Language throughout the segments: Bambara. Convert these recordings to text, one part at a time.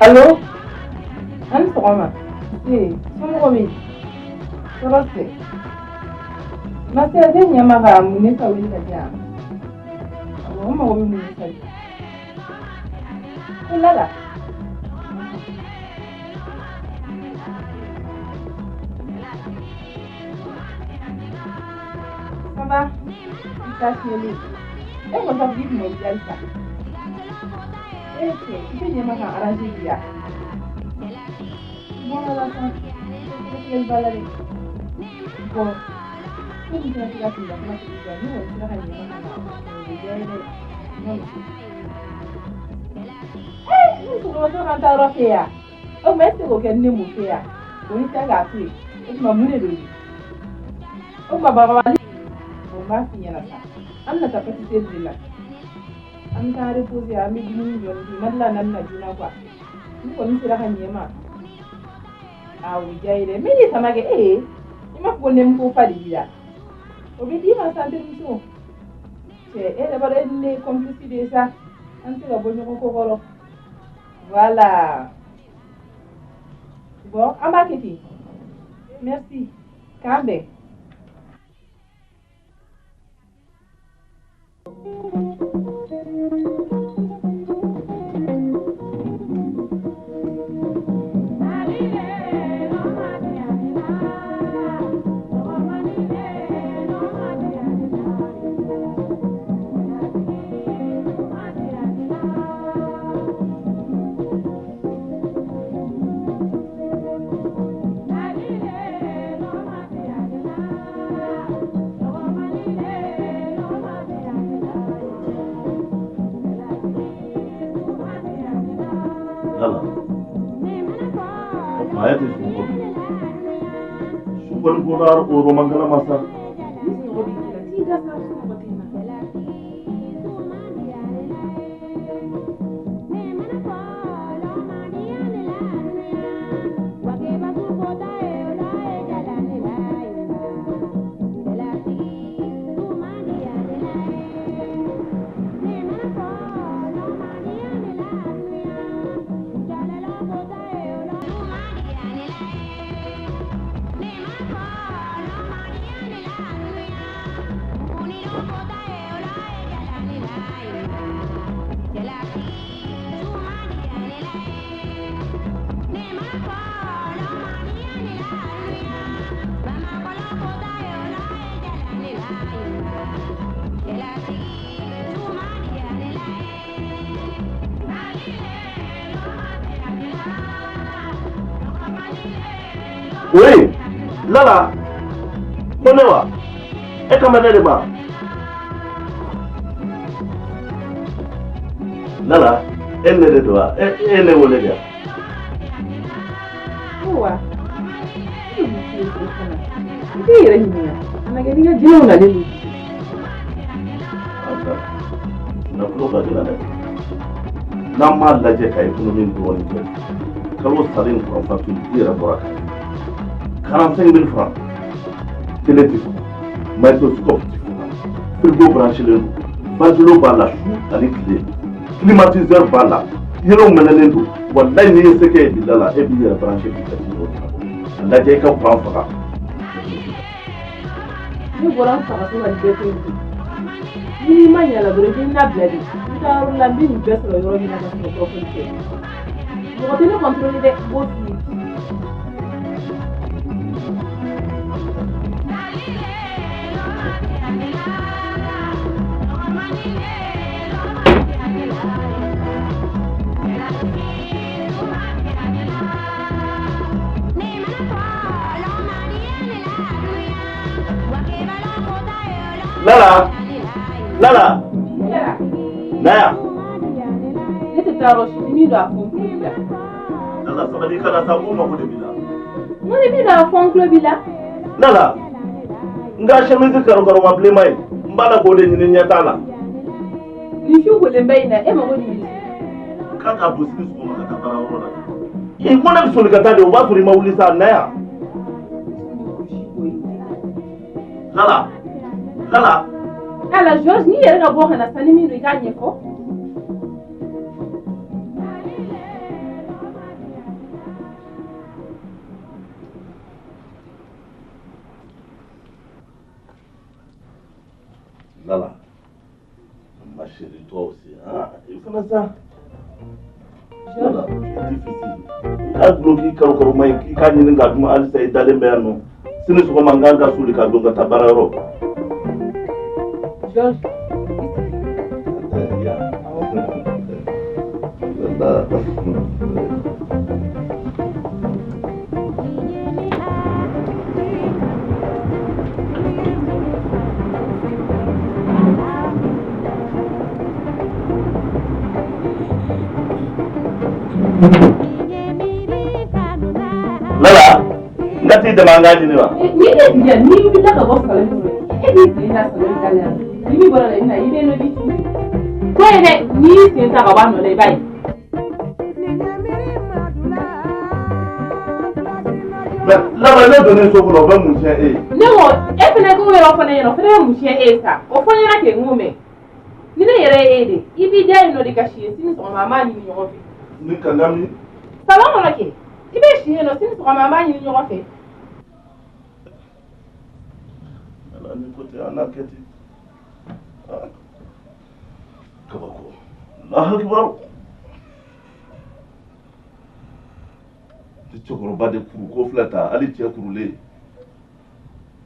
Allo? A ni sɔgɔma. Ee, somɔgɔw bɛ di? Tɔɔrɔ tɛ. Ma sœur, tɛ ɲɛ ma ka Munisa wele ka di yan. Awɔ, n mago bɛ Munisa de. Ko Lala. Ça va? I ta fiyɛli. E ko sa k'i tun bɛ wuli halisa. E cɛ, i tɛ ɲɛ ma ka arranger bi yan. Bɔn la sa, sɛgɛsɛgɛli b'a la dɛ. Bɔn, komi tɛna se ka sigi ka kuma sigi sisan, ni kɔni sera ka ɲɛ ma ka na, o bɛ diya n ye dɛ. Ee, ne sɔgɔmatɔ ka taa yɔrɔ fɛ yan. O tuma e tɛ se k'o kɛ ni ne m'o fɛ yan. O ni tɛ k'a to yen. O tuma mun de don? O tuma bagabali. Bon, n b'a f'i ɲɛna sa. An bɛna taa pâtisserie de la. An bɛ taa reposer, an bɛ dumuni dɔɔni dun. Ma dila n'a bɛna joona quoi. Ni kɔni sera ka ɲɛ ma. Aa, o bɛ diya n ye dɛ. Min ye sama kɛ e ye. I m'a fɔ ko nɛmuko fa de b'i la. O bɛ d'i ma sa n terimuso. Cɛ, e yɛrɛ b'a dɔn e ni ne ye complice de ye sa. An tɛ se ka bɔ ɲɔgɔn kɔ kɔrɔ. Voilà. Bon, an b'a kɛ ten. Merci. K'an bɛn. Lala. O tuma a ye tɛ sunɔgɔ bi. Su kɔni ko la o romankala ma sa. Ni sunɔgɔ b'i la, t'i da sa sunɔgɔ tɛ n na. Oui, Lala, ko ne wa? E kan bɛ ne de ma? Lala, e ne de don wa? E ne wele de wa? Ayiwa, ne bɛ mun f'i ye fana? I t'i yɛrɛ ɲininka. A na kɛ n'i ka jinɛw nalen don. Nafolo ka gɛlɛn dɛ. N'an m'a lajɛ ka économie dɔɔnin kɛ, kalo salen kuran facture i yɛrɛ bɔra kan. 45 000 francs. Télé tɛ sɔrɔ, microscope tɛ sɔrɔ, frigo branchelen don, ventilo b'a la su ani tile, climatiseur b'a la, yelenw mɛnɛnen don. Walayi n'i ye se kɛ bi la, e b'i yɛrɛ branché k'i ka ci dɔw ɲɛnabɔ. A lajɛ i ka kuran faga. Ne bɔra n faga so ka nin bɛɛ to yen koyi. Ni n'i ma ɲɛ la dɔrɔn i bɛ n labila de. N bɛ taa yɔrɔ la n bɛ nin bɛɛ sɔrɔ yɔrɔ min na ka sɔrɔ kɔrɔfɔli tɛ. Mɔgɔ tɛ ne contrôler dɛ, n b'o f'i ye. Lala, Lala, na yan. Ne tɛ taa yɔrɔ si ni min don a fɔ n tulo b'i la. Lala sabali i kana taa, n ko mago de b'i la. N ko ni min don a fɔ n tulo b'i la. Lala, n ka chemise karɔkarɔma bilenman in, n b'a la k'o de ɲini ɲɛ t'a la. Nin su kolenba in na e mago jumɛn? K'a k'a don sini sɔgɔma ka taa baarayɔrɔ la. I ko ne bɛ soli ka taa de, o b'a sɔrɔ i ma wuli sa, na yan. Lala, Lala. Ala George, n'i yɛrɛ ka bɔ ka na sa ni min don i k'a ɲɛfɔ. Lala, ma chérie, toi aussi, hein? I fana sa. Lala, c'est difficile. I k'a duloki karo karo ma ɲi k'i k'a ɲini k'a dun halisa i dalen bɛ yan nɔ. Sini sɔgɔma n kan ka soli ka don ka taa baarayɔrɔ. Georges. Ya. Lala. Lala, n ka t'i dɛmɛ an k'a ɲini wa? Ni ne diya n'i wulila ka bɔ salon kɔnɔ, e b'i sen da salon da la, ni min bɔra la i bɛna i bɛ nɔ di ko ye dɛ, n'i y'i sen ta ka bɔ a nɔ la i b'a ye. Mais Lala, ne donnen so kɔnɔ o bɛ mun tiɲɛ e ye? Ne ko e fana k'o yɔrɔ fana ɲɛna, o fana bɛ mun tiɲɛ e ye sa? O fɔ n ɲɛna kɛ n k'o mɛn. Ni ne yɛrɛ ye e de, i b'i da yen nɔ de ka si yen, sini sɔgɔma an b'a ɲini ɲɔgɔn fɛ. Ni kanga min? Salon kɔnɔ kɛ, i bɛ si yen nɔ, sini sɔgɔma an b'a ɲini ɲɔgɔn fɛ. Lala, ni ko ten an n'a kɛ ten. Kabako. Allahu akbar. Ni cɛkɔrɔba de kuru ko filɛ ta, hali cɛ kurulen.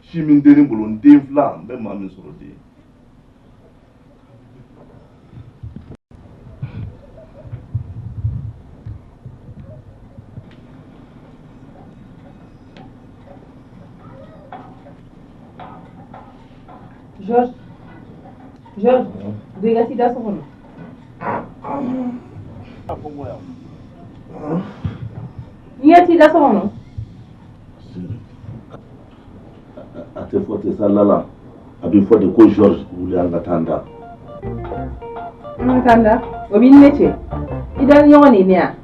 Si min den ne bolo, n den fila, n bɛ maa min sɔrɔ den. Georges, Georges, don i ka t'i da so kɔnɔ. N'i ka t'i da so kɔnɔ. A tɛ fɔ ten sa Lala, a bɛ fɔ de ko Georges wuli an ka taa an da. An ka taa an da, o b'i ni ne cɛ. I da ni ɲɔgɔn de ye ne ya.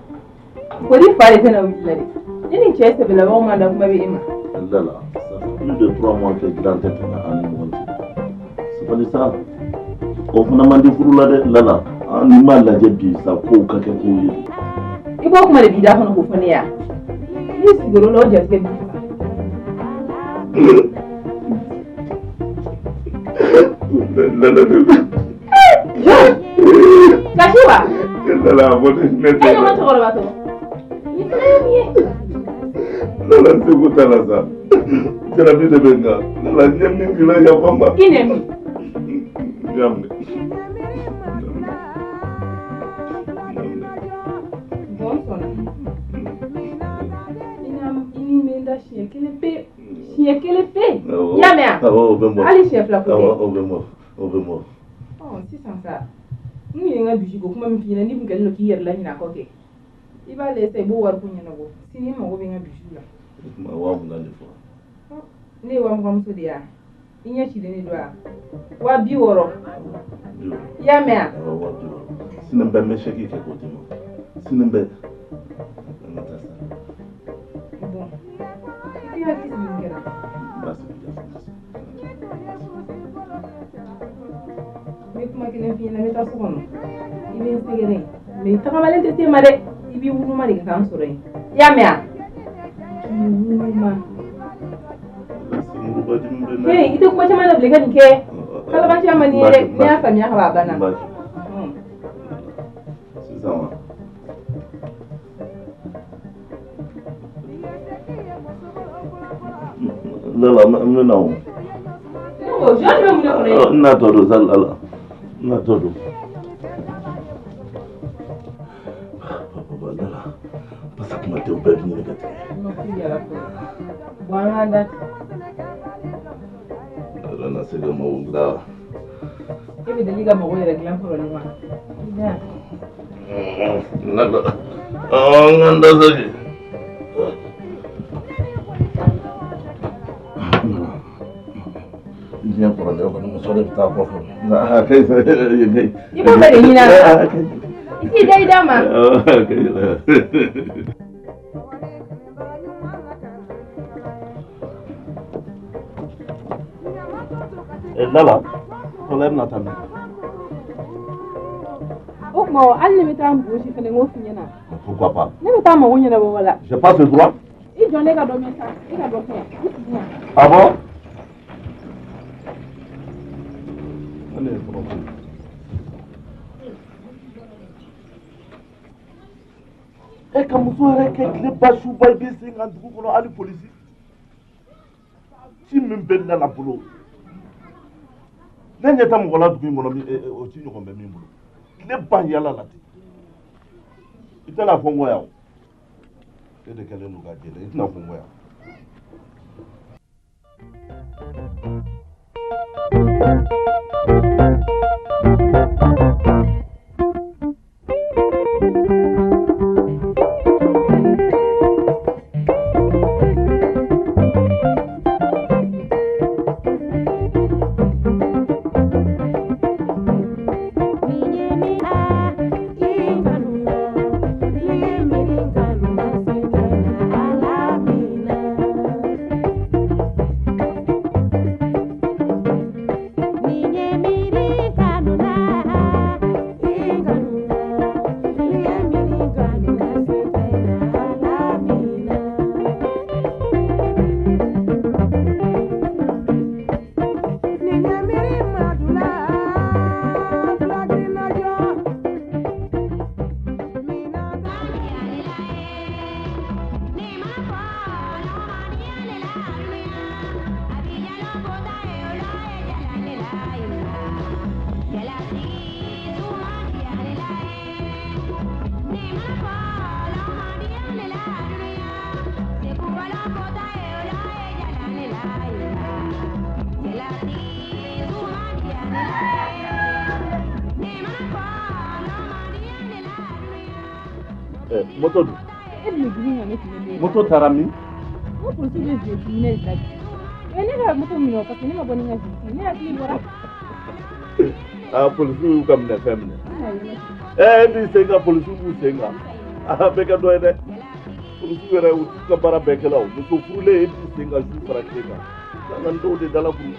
Kori fa de tɛna wuli la dɛ. Ne ni cɛ sɛbɛlamaw ma da kuma bɛ e ma. Lala, ça fait plus de 3 mois que dilan tɛ tɛmɛ an ni ɲɔgɔn cɛ. Sabali sa, o fana man di furu la dɛ Lala. An ni m'a lajɛ bi sa kow ka kɛ kow ye. I b'o kuma de b'i da kɔnɔ k'o fɔ ne ya. N'i sigir'o la o jatigɛ b'i faga. Georges, kasi wa? Lala, a fɔ ne E ɲɔgɔn cɛkɔrɔba tɔ. Nin fana ye mun ye? Lala, seko t'a la sa. Jarabi de bɛ n kan. Lala, n ye min k'i la yafa n ma. I nɛ min? N y'a minɛ. Bon sɔnna. I ni n bɛ n da siɲɛ kelen pe. Siɲɛ kelen pe. I y'a mɛn wa? Awɔ, o bɛ n bɔ. Hali siɲɛ fila ko tɛ. Awɔ, o bɛ n bɔ. O bɛ n bɔ. Ɔ sisan sa, n kun ye n ka bisi ko kuma min f'i ɲɛna, n'i kun kɛlen don k'i yɛrɛ laɲinɛ a kɔ kɛ. I b'a lajɛ sisan i b'o wariko ɲɛnabɔ. Sini n mago bɛ n ka bisiw la. O tuma 20,000 de fɔ. Ne ye 20,000 muso de ye wa? I ɲɛ cilen de don wa? 60,000. I y'a mɛn wa? Awɔ, 60,000. Sini bɛɛ n bɛ chèque kɛ k'o d'i ma. Sini bɛɛ. An ka taa sa. Bon. I t'i hakili sigi mun kɛra? Baasi tɛ. N bɛ kuma kelen f'i ɲɛna, n bɛ taa so kɔnɔ. I bɛ n sɛgɛrɛ yen. Mais i tagamalen tɛ se ma dɛ. I b'i wuluma de ka taa n sɔrɔ yen. I y'a mɛn wa? K'i wuluma. Hey, i tɛ kuma caman na bilen, i ka nin kɛ. Kalabanciya man di n ye dɛ. Ne y'a faamuya ka ban a banna. Sisan wa? Lala, n bɛ na o. Ne ko Georges bɛ mun de kɔnɔ yen? N natɔ don sa Lala. N natɔ don. Papa, Lala, parce que kuma tɛ o bɛɛ bɛ ɲini ka tigɛ. Bon, an k'an da. Lala na se ka mago dilan wa? E bɛ deli ka mago yɛrɛ dilan kɔrɔlen wa? I da. Lala, an k'an da sa kɛ. Diɲɛ kɔrɔlen kɔni muso de bɛ taa kɔfɛ. A ka ɲi sa. I b'o bɛɛ de ɲini a la. I t'i da i da ma. Lala, tɔla e bɛna taa min? O tuma hali ne bɛ taa n gosi fɛnɛ, n k'o f'i ɲɛna. Pourquoi pas? Ne bɛ taa mago ɲɛnabɔ wala. J'ai pas ce droit. I jɔ ne ka dɔ mɛn sa, i ka dɔ kɛ yan. I sigi yan. Ah bon? Fɛn de ye kabako ye. E ka muso yɛrɛ kɛ tile ba suba i b'i sen kan dugu kɔnɔ hali polisi. Ci min bɛ ne la bolo. Ne ɲɛ tɛ mɔgɔ la dugu in kɔnɔ o ci ɲɔgɔn bɛ min bolo. Tile ban yala la ten. I tɛna fɔ n kɔ yan o. E de kɛlen don k'a jɛnɛ i tɛna fɔ n kɔ yan. Moto dun? Moto taara min? N ko polisiw bɛ véhicule minɛ de la bi. Ne ka moto minɛ o parce que ne ma bɔ ni n ka véhicule ne hakili bɔra. Aa polisiw y'u ka minɛfɛn minɛ. E b'i sen kan polisiw b'u sen kan. A bɛɛ kɛ dɔ ye dɛ. Polisiw yɛrɛ u t'u ka baara bɛɛ kɛ la o. Muso furulen e b'i sen kan su fara tile kan. Kan ka dɔw de dala kuru.